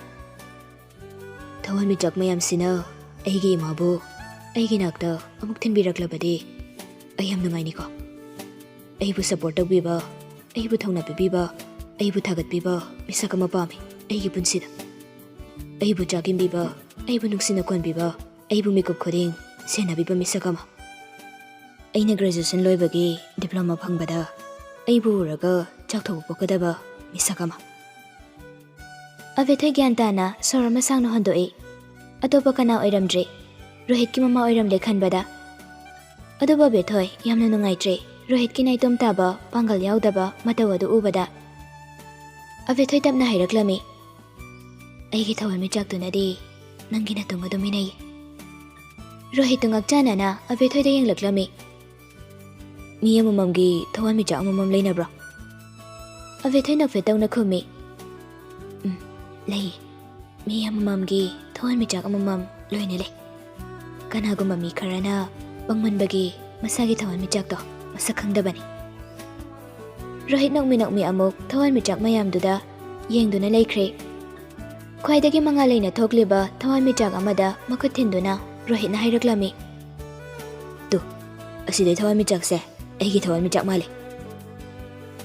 "ꯊꯋꯥꯟꯃꯤꯆꯥꯛ ꯃꯌꯥꯝꯁꯤꯅ ꯑꯩꯒꯤ ꯏꯃꯥꯕꯨ ꯑꯩꯒꯤ ꯅꯥꯛꯇ ꯑꯃꯨꯛ ꯊꯤꯟꯕꯤꯔꯛꯂꯕꯗꯤ ꯑꯩ ꯌꯥꯝ ꯅꯨꯡꯉꯥꯏꯅꯤꯀꯣ꯫ ꯑꯩꯕꯨ ꯁꯄꯣꯔꯠ ꯇꯧꯕꯤꯕ, ꯑꯩꯕꯨ ꯊꯧꯅꯥ ꯄꯤꯕꯤꯕ, ꯑꯩꯕꯨ ꯊꯥꯒꯠꯄꯤꯕ ꯃꯤꯁꯛ ꯑꯃ ꯄꯥꯝꯃꯤ ꯑꯩꯒꯤ ꯄꯨꯟꯁꯤꯗ꯫ ꯑꯩꯕꯨ ꯆꯥꯛ ꯏꯟꯕꯤꯕ, ꯑꯩꯕꯨ ꯅꯨꯡꯁꯤꯅ ꯀꯣꯟꯕꯤꯕ, ꯑꯩꯕꯨ ꯃꯤꯀꯨꯞ ꯈꯨꯗꯤꯡ ꯁꯦꯟꯅꯕꯤꯕ ꯃꯤꯁꯛ ꯑꯃ꯫ ꯑꯩꯅ ꯒ꯭ꯔꯦꯖꯨꯑꯦꯁꯟ ꯂꯣꯏꯕꯒꯤ ꯗꯤꯄ꯭ꯂꯣꯃꯥ ꯐꯪꯕꯗ ꯑꯩꯕꯨ ꯎꯔꯒ ꯆꯥꯎꯊꯣꯛꯄ ꯄꯣꯛꯀꯗꯕ ꯃꯤꯁꯛ ꯑꯃ꯫" ꯑꯕꯦꯊꯣꯏ ꯒ꯭ꯌꯥꯟ ꯇꯥꯅ ꯁꯣꯔ ꯑꯃ ꯁꯥꯡꯅ ꯍꯣꯟꯗꯣꯛꯏ꯫ ꯑꯇꯣꯞꯄ ꯀꯅꯥ ꯑꯣꯏꯔꯝꯗ꯭ꯔꯤ, ꯔꯣꯍꯤꯠꯀꯤ ꯃꯃꯥ ꯑꯣꯏꯔꯝꯂꯦ ꯈꯟꯕꯗ꯫ ꯑꯗꯨꯕꯨ ꯑꯕꯦꯊꯣꯏ ꯌꯥꯝꯅ ꯅꯨꯡꯉꯥꯏꯇ꯭ꯔꯦ꯫ ꯔꯣꯍꯤꯠꯀꯤ ꯅꯥꯏꯇꯣꯝ ꯇꯥꯕ, ꯄꯥꯡꯒꯜ ꯌꯥꯎꯗꯕ ꯃꯇꯧ ꯑꯗꯨ ꯎꯕꯗ꯫ ꯑꯕꯦꯊꯣꯏ ꯇꯞꯅ ꯍꯥꯏꯔꯛꯂꯝꯃꯤ, "ꯑꯩꯒꯤ ꯊꯋꯥꯟꯃꯤꯆꯥꯛꯇꯨꯅꯗꯤ ꯅꯪꯒꯤ ꯅꯇꯨꯡ ꯑꯗꯨꯝ ꯏꯟꯅꯩ꯫" ꯔꯣꯍꯤꯠꯇꯨ ꯉꯛꯆꯥꯟꯅꯅ ꯑꯕꯦꯊꯣꯏꯗ ꯌꯦꯡꯂꯛꯂꯝꯃꯤ꯫ "ꯃꯤ ꯑꯃꯃꯝꯒꯤ ꯊꯋꯥꯟꯃꯤꯆꯥꯛ ꯑꯃꯃꯝ ꯂꯩꯅꯕ꯭ꯔꯣ?" ꯑꯕꯦꯊꯣꯏ ꯅꯣꯛꯐꯦꯠ ꯇꯧꯅ ꯈꯨꯝꯃꯤ꯫ "ꯎꯝ, ꯂꯩꯌꯦ꯫ ꯃꯤ ꯑꯃꯃꯝꯒꯤ ꯊꯋꯥꯟꯃꯤꯆꯥꯛ ꯑꯃꯃꯝ ꯂꯣꯏꯅ ꯂꯩ꯫ ꯀꯅꯥꯒꯨꯝꯕ ꯃꯤ ꯈꯔꯅ ꯄꯪꯃꯟꯕꯒꯤ ꯃꯁꯥꯒꯤ ꯊꯋꯥꯟꯃꯤꯆꯥꯛꯇꯣ ꯃꯁꯛ ꯈꯪꯗꯕꯅꯤ꯫" ꯔꯣꯍꯤꯠ ꯅꯣꯛꯃꯤ ꯅꯣꯛꯃꯤ ꯑꯃꯨꯛ ꯊꯋꯥꯟꯃꯤꯆꯥꯛ ꯃꯌꯥꯝꯗꯨꯗ ꯌꯦꯡꯗꯨꯅ ꯂꯩꯈ꯭ꯔꯦ꯫ ꯈ꯭ꯋꯥꯏꯗꯒꯤ ꯃꯉꯥꯜ ꯂꯩꯅ ꯊꯣꯛꯂꯤꯕ ꯊꯋꯥꯟꯃꯤꯆꯥꯛ ꯑꯃꯗ ꯃꯈꯨꯠ ꯊꯤꯟꯗꯨꯅ ꯔꯣꯍꯤꯠꯅ ꯍꯥꯏꯔꯛꯂꯝꯃꯤ, "ꯇꯨ, ꯑꯁꯤꯗꯩ ꯊꯋꯥꯟꯃꯤꯆꯥꯛꯁꯦ ꯑꯩꯒꯤ ꯊꯋꯥꯟꯃꯤꯆꯥꯛ ꯃꯥꯜꯂꯤ꯫"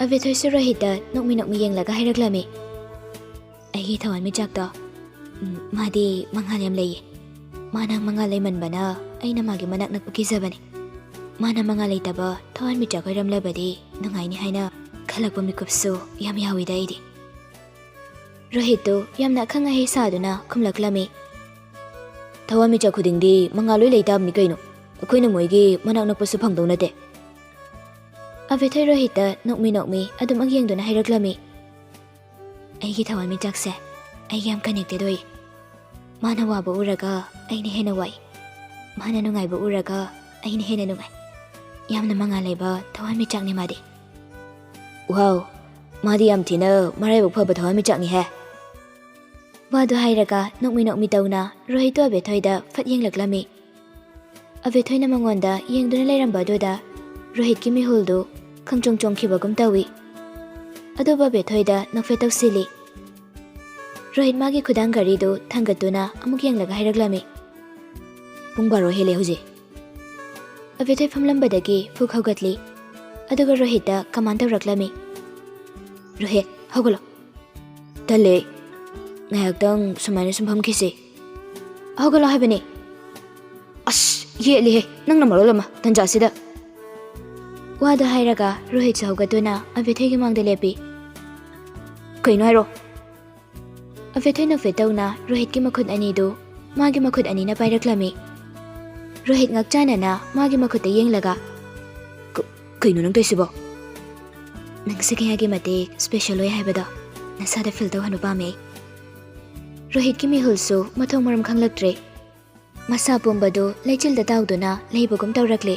ꯑꯕꯦꯊꯣꯏꯁꯨ ꯔꯣꯍꯤꯠꯇ ꯅꯣꯛꯃꯤ ꯅꯣꯛꯃꯤ ꯌꯦꯡꯂꯒ ꯍꯥꯏꯔꯛꯂꯝꯃꯤ, "ꯑꯩꯒꯤ ꯊꯋꯥꯟꯃꯤꯆꯥꯛꯇꯣ, ꯎꯝ, ꯃꯥꯗꯤ ꯃꯉꯥꯜ ꯌꯥꯝ ꯂꯩꯌꯦ꯫ ꯃꯥꯅ ꯃꯉꯥꯜ ꯂꯩꯃꯟꯕꯅ ꯑꯩꯅ ꯃꯥꯒꯤ ꯃꯅꯥꯛ ꯅꯛꯄ ꯀꯤꯖꯕꯅꯤ꯫ ꯃꯥꯅ ꯃꯉꯥꯜ ꯂꯩꯇꯕ ꯊꯋꯥꯟꯃꯤꯆꯥꯛ ꯑꯣꯏꯔꯝꯂꯕꯗꯤ ꯅꯨꯡꯉꯥꯏꯅꯤ ꯍꯥꯏꯅ ꯈꯜꯂꯛꯄ ꯃꯤꯀꯨꯞꯁꯨ ꯌꯥꯝ ꯌꯥꯎꯏꯗ ꯑꯩꯗꯤ꯫" ꯔꯣꯍꯤꯠꯇꯨ ꯌꯥꯝꯅ ꯑꯈꯪ ꯑꯍꯩ ꯁꯥꯗꯨꯅ ꯈꯨꯝꯂꯛꯂꯝꯃꯤ, "ꯊꯋꯥꯟꯃꯤꯆꯥꯛ ꯈꯨꯗꯤꯡꯗꯤ ꯃꯉꯥꯜ ꯂꯣꯏ ꯂꯩꯇꯥꯕꯅꯤ ꯀꯩꯅꯣ꯫ ꯑꯩꯈꯣꯏꯅ ꯃꯣꯏꯒꯤ ꯃꯅꯥꯛ ꯅꯛꯄꯁꯨ ꯐꯪꯗꯧ ꯅꯠꯇꯦ꯫" ꯑꯕꯦꯊꯣꯏ ꯔꯣꯍꯤꯠꯇ ꯅꯣꯛꯃꯤ ꯅꯣꯛꯃꯤ ꯑꯗꯨꯃꯛ ꯌꯦꯡꯗꯨꯅ ꯍꯥꯏꯔꯛꯂꯝꯃꯤ, "ꯑꯩꯒꯤ ꯊꯋꯥꯟꯃꯤꯆꯥꯛꯁꯦ ꯑꯩꯒ ꯌꯥꯝ connected ꯑꯣꯏ꯫ ꯃꯥꯅ ꯋꯥꯕ ꯎꯔꯒ ꯑꯩꯅ ꯍꯦꯟꯅ ꯋꯥꯏ꯫ ꯃꯥꯅ ꯅꯨꯡꯉꯥꯏꯕ ꯎꯔꯒ ꯑꯩꯅ ꯍꯦꯟꯅ ꯅꯨꯡꯉꯥꯏ꯫ ꯌꯥꯝꯅ ꯃꯉꯥꯜ ꯂꯩꯕ ꯊꯋꯥꯟꯃꯤꯆꯥꯛꯅꯤ ꯃꯥꯗꯤ꯫" "ꯋꯥꯎ, ꯃꯥꯗꯤ ꯌꯥꯝ ꯊꯤꯅ ꯃꯔꯥꯏꯕꯛ ꯐꯕ ꯊꯋꯥꯟꯃꯤꯆꯥꯛꯅꯤꯍꯦ꯫" ꯋꯥꯗꯨ ꯍꯥꯏꯔꯒ ꯅꯣꯛꯃꯤ ꯅꯣꯛꯃꯤ ꯇꯧꯅ ꯔꯣꯍꯤꯠꯇꯨ ꯑꯕꯦꯊꯣꯏꯗ ꯐꯠ ꯌꯦꯡꯂꯛꯂꯝꯃꯤ꯫ ꯑꯕꯦꯊꯣꯏꯅ ꯃꯉꯣꯟꯗ ꯌꯦꯡꯗꯨꯅ ꯂꯩꯔꯝꯕ ꯑꯗꯨꯗ ꯔꯣꯍꯤꯠꯀꯤ ꯃꯤꯍꯨꯜꯗꯨ ꯈꯪꯆꯣꯡ ꯆꯣꯡꯈꯤꯕꯒꯨꯝ ꯇꯧꯏ꯫ ꯑꯗꯨꯕꯨ ꯑꯕꯦꯊꯣꯏꯗ ꯅꯣꯛꯐꯦꯠ ꯇꯧꯁꯤꯜꯂꯤ꯫ ꯔꯣꯍꯤꯠ ꯃꯥꯒꯤ ꯈꯨꯗꯥꯡ ꯘꯔꯤꯗꯨ ꯊꯥꯡꯒꯠꯇꯨꯅ ꯑꯃꯨꯛ ꯌꯦꯡꯂꯒ ꯍꯥꯏꯔꯛꯂꯝꯃꯤ, "ꯄꯨꯡ ꯕꯥꯔꯣ ꯍꯦꯜꯂꯦ ꯍꯧꯖꯤꯛ꯫" ꯑꯕꯦꯊꯣꯏ ꯐꯝꯂꯝꯕꯗꯒꯤ ꯐꯨꯛ ꯍꯧꯒꯠꯂꯤ꯫ ꯑꯗꯨꯒ ꯔꯣꯍꯤꯠꯇ command ꯇꯧꯔꯛꯂꯝꯃꯤ, "ꯔꯣꯍꯤꯠ, ꯍꯧꯒꯠꯂꯣ꯫" "ꯇꯜꯂꯦ, ꯉꯥꯏꯍꯥꯛꯇꯪ ꯁꯨꯃꯥꯏꯅ ꯁꯨꯝ ꯐꯝꯈꯤꯁꯤ꯫" "ꯍꯧꯒꯠꯂꯣ ꯍꯥꯏꯕꯅꯦ꯫" "ꯑꯁ, ꯌꯦꯠꯂꯤꯍꯦ, ꯅꯪꯅ ꯃꯔꯣꯜ ꯑꯃ, ꯇꯟꯖꯥꯁꯤꯗ!" ꯋꯥꯗꯨ ꯍꯥꯏꯔꯒ ꯔꯣꯍꯤꯠꯁꯨ ꯍꯧꯒꯠꯇꯨꯅ ꯑꯕꯦꯊꯣꯏꯒꯤ ꯃꯥꯡꯗ ꯂꯦꯞꯄꯤ꯫ "ꯀꯩꯅꯣ ꯍꯥꯏꯔꯣ?" ꯑꯕꯦꯊꯣꯏ ꯅꯣꯛꯐꯦꯠ ꯇꯧꯅ ꯔꯣꯍꯤꯠꯀꯤ ꯃꯈꯨꯠ ꯑꯅꯤꯗꯨ ꯃꯥꯒꯤ ꯃꯈꯨꯠ ꯑꯅꯤꯅ ꯄꯥꯏꯔꯛꯂꯝꯃꯤ꯫ ꯔꯣꯍꯤꯠ ꯉꯛꯆꯥꯟꯅꯅ ꯃꯥꯒꯤ ꯃꯈꯨꯠꯇ ꯌꯦꯡꯂꯒ, "ꯀ-, ꯀꯩꯅꯣ ꯅꯪ ꯇꯧꯏꯁꯤꯕꯣ?" "ꯅꯪꯁꯦ ꯀꯌꯥꯒꯤ ꯃꯇꯤꯛ special ꯑꯣꯏ ꯍꯥꯏꯕꯗꯣ ꯅꯁꯥꯗ feel ꯇꯧꯍꯟꯕ ꯄꯥꯝꯃꯦ ꯑꯩ꯫" ꯔꯣꯍꯤꯠꯀꯤ ꯃꯤꯍꯨꯜꯁꯨ ꯃꯊꯣꯡ ꯃꯔꯝ ꯈꯪꯂꯛꯇ꯭ꯔꯦ꯫ ꯃꯁꯥ ꯄꯨꯝꯕꯗꯨ ꯂꯩꯆꯤꯜꯗ ꯇꯥꯎꯗꯨꯅ ꯂꯩꯕꯒꯨꯝ ꯇꯧꯔꯛꯂꯦ꯫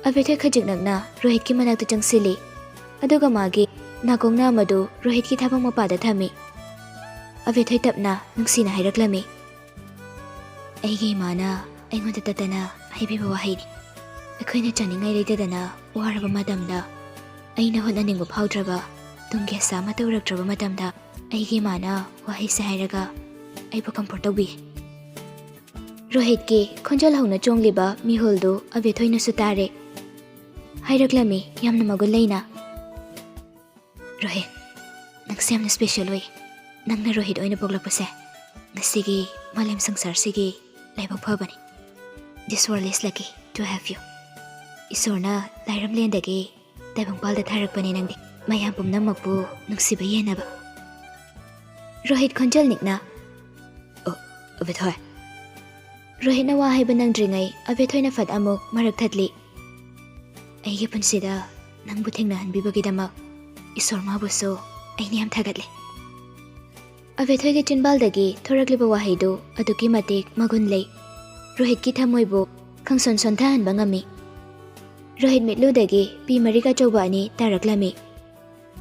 ꯑꯕꯦꯊꯣꯏ ꯈꯖꯤꯛ ꯅꯛꯅ ꯔꯣꯍꯤꯠꯀꯤ ꯃꯅꯥꯛꯇ ꯆꯪꯁꯤꯜꯂꯤ, ꯑꯗꯨꯒ ꯃꯥꯒꯤ ꯅꯥꯀꯣꯡꯅꯥ ꯑꯃꯗꯨ ꯔꯣꯍꯤꯠꯀꯤ ꯊꯥꯕꯛ ꯃꯄꯥꯗ ꯊꯝꯃꯤ꯫ ꯑꯕꯦꯊꯣꯏ ꯇꯞꯅ ꯅꯨꯡꯁꯤꯅ ꯍꯥꯏꯔꯛꯂꯝꯃꯤ, "ꯑꯩꯒꯤ ꯏꯃꯥꯅ ꯑꯩꯉꯣꯟꯗ ꯇꯠꯇꯅ ꯍꯥꯏꯕꯤꯕ ꯋꯥꯍꯩꯅꯤ꯫ ꯑꯩꯈꯣꯏꯅ ꯆꯥꯅꯤꯡꯉꯥꯏ ꯂꯩꯇꯗꯅ ꯋꯥꯔꯕ ꯃꯇꯝꯗ ꯑꯩꯅ ꯍꯣꯠꯅꯅꯤꯡꯕ ꯐꯥꯎꯗ꯭ꯔꯕ, ꯇꯨꯡꯒꯤ ꯑꯁꯥ ꯑꯃꯠꯇ ꯎꯔꯛꯇ꯭ꯔꯕ ꯃꯇꯝꯗ ꯑꯩꯒꯤ ꯏꯃꯥꯅ ꯋꯥꯍꯩꯁꯦ ꯍꯥꯏꯔꯒ ꯑꯩꯕꯨ comfort ꯇꯧꯕꯤ꯫ ꯔꯣꯍꯤꯠꯀꯤ ꯈꯣꯟꯖꯦꯜ ꯍꯧꯅ ꯆꯣꯡꯂꯤꯕ ꯃꯤꯍꯨꯜꯗꯨ ꯑꯕꯦꯊꯣꯏꯅꯁꯨ ꯇꯥꯔꯦ꯫ ꯍꯥꯏꯔꯛꯂꯝꯃꯤ ꯌꯥꯝꯅ ꯃꯒꯨꯟ ꯂꯩꯅ, "ꯔꯣꯍꯤꯠ, ꯅꯪꯁꯦ ꯌꯥꯝꯅ special ꯑꯣꯏ꯫ ꯅꯪꯅ ꯔꯣꯍꯤꯠ ꯑꯣꯏꯅ ꯄꯣꯛꯂꯛꯄꯁꯦ ꯉꯁꯤꯒꯤ ꯃꯥꯂꯦꯝ ꯁꯪꯁꯥꯔꯁꯤꯒꯤ ꯂꯥꯏꯕꯛ ꯐꯕꯅꯤ꯫ This world is lucky to have you꯫ ꯏꯁꯣꯔꯅ ꯂꯥꯏꯔꯝꯂꯦꯟꯗꯒꯤ ꯇꯥꯏꯕꯪꯄꯥꯜꯗ ꯊꯥꯔꯛꯄꯅꯦ ꯅꯪꯗꯤ, ꯃꯌꯥꯝ ꯄꯨꯝꯅꯃꯛꯄꯨ ꯅꯨꯡꯁꯤꯕ ꯍꯦꯟꯅꯕ꯫" ꯔꯣꯍꯤꯠ ꯈꯣꯟꯖꯦꯜ ꯅꯤꯛꯅ, "ꯑꯣ, ꯑꯕꯦꯊꯣꯏ꯫" ꯔꯣꯍꯤꯠꯅ ꯋꯥ ꯍꯥꯏꯕ ꯅꯪꯗ꯭ꯔꯤꯉꯩ ꯑꯕꯦꯊꯣꯏꯅ ꯐꯠ ꯑꯃꯨꯛ ꯃꯔꯛ ꯊꯠꯂꯤ꯫ "ꯑꯩꯒꯤ ꯄꯨꯟꯁꯤꯗ ꯅꯪꯕꯨ ꯊꯦꯡꯅꯍꯟꯕꯤꯕꯒꯤꯗꯃꯛ ꯏꯁꯣꯔ ꯃꯥꯕꯨꯁꯨ ꯑꯩꯅ ꯌꯥꯝ ꯊꯥꯒꯠꯂꯤ꯫" ꯑꯕꯦꯊꯣꯏꯒꯤ ꯆꯤꯟꯕꯥꯜꯗꯒꯤ ꯊꯣꯔꯛꯂꯤꯕ ꯋꯥꯍꯩꯗꯨ ꯑꯗꯨꯛꯀꯤ ꯃꯇꯤꯛ ꯃꯒꯨꯟ ꯂꯩ꯫ ꯔꯣꯍꯤꯠꯀꯤ ꯊꯃꯣꯏꯕꯨ ꯈꯪꯁꯣꯟ ꯁꯣꯟꯊꯍꯟꯕ ꯉꯝꯃꯤ꯫ ꯔꯣꯍꯤꯠ ꯃꯤꯠꯂꯨꯗꯒꯤ ꯄꯤ ꯃꯔꯤꯛ ꯑꯆꯧꯕ ꯑꯅꯤ ꯇꯥꯔꯛꯂꯝꯃꯤ꯫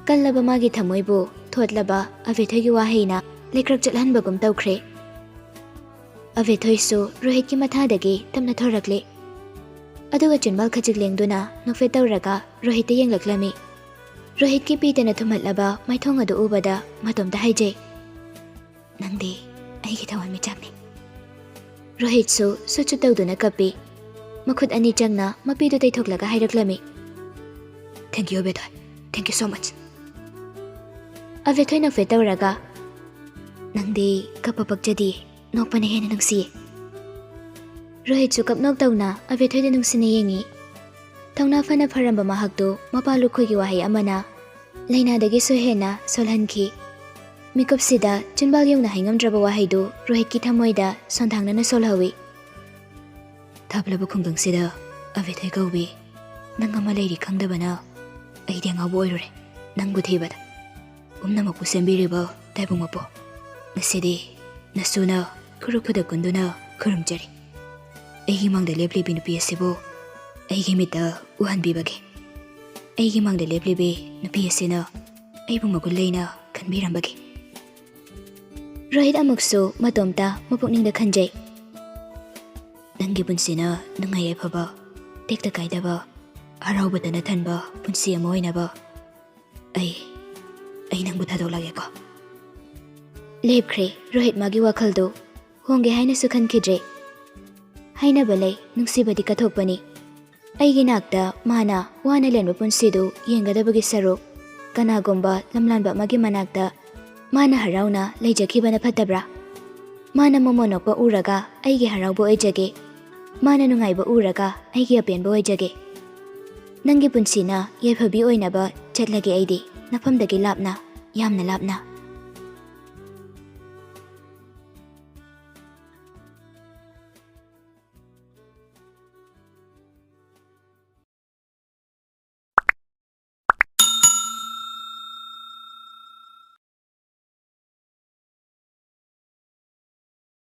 ꯀꯜꯂꯕ ꯃꯥꯒꯤ ꯊꯃꯣꯏꯕꯨ ꯊꯣꯠꯂꯕ ꯑꯕꯦꯊꯣꯏꯒꯤ ꯋꯥꯍꯩꯅ ꯂꯩꯀ꯭ꯔꯛ ꯆꯠꯍꯟꯕꯒꯨꯝ ꯇꯧꯈ꯭ꯔꯦ꯫ ꯑꯕꯦꯊꯣꯏꯁꯨ ꯔꯣꯍꯤꯠꯀꯤ ꯃꯊꯥꯗꯒꯤ ꯇꯞꯅ ꯊꯣꯔꯛꯂꯦ꯫ ꯑꯗꯨꯒ ꯆꯤꯟꯕꯥꯜ ꯈꯖꯤꯛ ꯂꯦꯡꯗꯨꯅ ꯅꯣꯛꯐꯦꯠ ꯇꯧꯔꯒ ꯔꯣꯍꯤꯠꯇ ꯌꯦꯡꯂꯛꯂꯝꯃꯤ꯫ ꯔꯣꯍꯤꯠꯀꯤ ꯄꯤꯇꯅ ꯊꯨꯝꯍꯠꯂꯕ ꯃꯥꯏꯊꯣꯡ ꯑꯗꯨ ꯎꯕꯗ ꯃꯇꯣꯝꯇ ꯍꯥꯏꯖꯩ, "ꯅꯪꯗꯤ ꯑꯩꯒꯤ ꯊꯋꯥꯟꯃꯤꯆꯥꯛꯅꯤ꯫" ꯔꯣꯍꯤꯠꯁꯨ ꯁꯨꯠ ꯁꯨꯠ ꯇꯧꯗꯨꯅ ꯀꯞꯄꯤ꯫ ꯃꯈꯨꯠ ꯑꯅꯤ ꯆꯪꯅ ꯃꯄꯤꯗꯨ ꯇꯩꯊꯣꯛꯂꯒ ꯍꯥꯏꯔꯛꯂꯝꯃꯤ, "Thank you, ꯑꯕꯦꯊꯣꯏ꯫ Thank you so much꯫" ꯑꯕꯦꯊꯣꯏ ꯅꯣꯛꯐꯦꯠ ꯇꯧꯔꯒ, "ꯅꯪꯗꯤ ꯀꯞꯄ ꯄꯛꯆꯗꯤꯌꯦ, ꯅꯣꯛꯄꯅ ꯍꯦꯟꯅ ꯅꯨꯡꯁꯤꯌꯦ꯫" ꯔꯣꯍꯤꯠꯁꯨ ꯀꯞꯅꯣꯛ ꯇꯧꯅ ꯑꯕꯦꯊꯣꯏꯗ ꯅꯨꯡꯁꯤꯅ ꯌꯦꯡꯉꯤ꯫ ꯊꯧꯅꯥ ꯐꯅ ꯐꯔꯝꯕ ꯃꯍꯥꯛꯇꯨ ꯃꯄꯥ ꯂꯨꯈꯣꯏꯒꯤ ꯋꯥꯍꯩ ꯑꯃꯅ ꯂꯥꯏꯅꯥꯗꯒꯤꯁꯨ ꯍꯦꯟꯅ ꯁꯣꯜꯍꯟꯈꯤ꯫ ꯃꯤꯀꯨꯞꯁꯤꯗ ꯆꯤꯟꯕꯥꯜ ꯌꯧꯅ ꯍꯥꯏꯉꯝꯗ꯭ꯔꯕ ꯋꯥꯍꯩꯗꯨ ꯔꯣꯍꯤꯠꯀꯤ ꯊꯃꯣꯏꯗ ꯁꯣꯟꯊꯥꯡꯅꯅ ꯁꯣꯜꯍꯧꯏ꯫ "ꯊꯥꯞꯂꯕ ꯈꯨꯡꯒꯪꯁꯤꯗ ꯑꯕꯦꯊꯣꯏ ꯀꯧꯕꯤ ꯅꯪ ꯑꯃ ꯂꯩꯔꯤ ꯈꯪꯗꯕꯅ ꯑꯩꯗꯤ ꯑꯉꯥꯎꯕ ꯑꯣꯏꯔꯨꯔꯦ ꯅꯪꯕꯨ ꯊꯤꯕꯗ꯫ ꯄꯨꯝꯅꯃꯛꯄꯨ ꯁꯦꯝꯕꯤꯔꯤꯕ ꯇꯥꯏꯕꯪ ꯃꯄꯨ, ꯉꯁꯤꯗꯤ ꯅꯁꯨꯅ ꯈꯨꯔꯨ ꯈꯨꯗꯛ ꯀꯨꯟꯗꯨꯅ ꯈꯨꯔꯨꯝꯖꯔꯤ꯫ ꯑꯩꯒꯤ ꯃꯥꯡꯗ ꯂꯦꯞꯂꯤꯕꯤ ꯅꯨꯄꯤ ꯑꯁꯤꯕꯨ ꯑꯩꯒꯤ ꯃꯤꯠꯇ ꯎꯍꯟꯕꯤꯕꯒꯤ, ꯑꯩꯒꯤ ꯃꯥꯡꯗ ꯂꯦꯞꯂꯤꯕꯤ ꯅꯨꯄꯤ ꯑꯁꯤꯅ ꯑꯩꯕꯨ ꯃꯒꯨꯟ ꯂꯩꯅ ꯈꯟꯕꯤꯔꯝꯕꯒꯤ꯫" ꯔꯣꯍꯤꯠ ꯑꯃꯨꯛꯁꯨ ꯃꯇꯣꯝꯇ ꯃꯄꯨꯛꯅꯤꯡꯗ ꯈꯟꯖꯩ, "ꯅꯪꯒꯤ ꯄꯨꯟꯁꯤꯅ ꯅꯨꯡꯉꯥꯏ ꯌꯥꯏꯐꯕ, ꯇꯦꯛꯇ ꯀꯥꯏꯗꯕ, ꯍꯔꯥꯎꯕꯇꯅ ꯊꯟꯕ ꯄꯨꯟꯁꯤ ꯑꯃ ꯑꯣꯏꯅꯕ ꯑꯩ, ꯑꯩ ꯅꯪꯕꯨ ꯊꯥꯗꯣꯛꯂꯒꯦꯀꯣ꯫ ꯂꯦꯞꯈ꯭ꯔꯦ ꯔꯣꯍꯤꯠ ꯃꯥꯒꯤ ꯋꯥꯈꯜꯗꯨ꯫ ꯍꯣꯡꯒꯦ ꯍꯥꯏꯅꯁꯨ ꯈꯟꯈꯤꯗ꯭ꯔꯦ꯫ ꯍꯥꯏꯅꯕ ꯂꯩ, ꯅꯨꯡꯁꯤꯕꯗꯤ ꯀꯠꯊꯣꯛꯄꯅꯤ꯫ ꯑꯩꯒꯤ ꯅꯥꯛꯇ ꯃꯥꯅ ꯋꯥꯅ ꯂꯦꯟꯕ ꯄꯨꯟꯁꯤꯗꯨ ꯌꯦꯡꯒꯗꯕꯒꯤ ꯁꯔꯨꯛ, ꯀꯅꯥꯒꯨꯝꯕ ꯂꯝꯂꯥꯟꯕ ꯑꯃꯒꯤ ꯃꯅꯥꯛꯇ ꯃꯥꯅ ꯍꯔꯥꯎꯅ ꯂꯩꯖꯈꯤꯕꯅ ꯐꯠꯇꯕ꯭ꯔꯥ? ꯃꯥꯅ ꯃꯃꯣꯟ ꯅꯣꯛꯄ ꯎꯔꯒ ꯑꯩꯒꯤ ꯍꯔꯥꯎꯕ ꯑꯣꯏꯖꯒꯦ꯫ ꯃꯥꯅ ꯅꯨꯡꯉꯥꯏꯕ ꯎꯔꯒ ꯑꯩꯒꯤ ꯑꯄꯦꯟꯕ ꯑꯣꯏꯖꯒꯦ꯫ ꯅꯪꯒꯤ ꯄꯨꯟꯁꯤꯅ ꯌꯥꯏꯐꯕꯤ ꯑꯣꯏꯅꯕ ꯆꯠꯂꯒꯦ ꯑꯩꯗꯤ, ꯅꯐꯝꯗꯒꯤ ꯂꯥꯞꯅ, ꯌꯥꯝꯅ ꯂꯥꯞꯅ꯫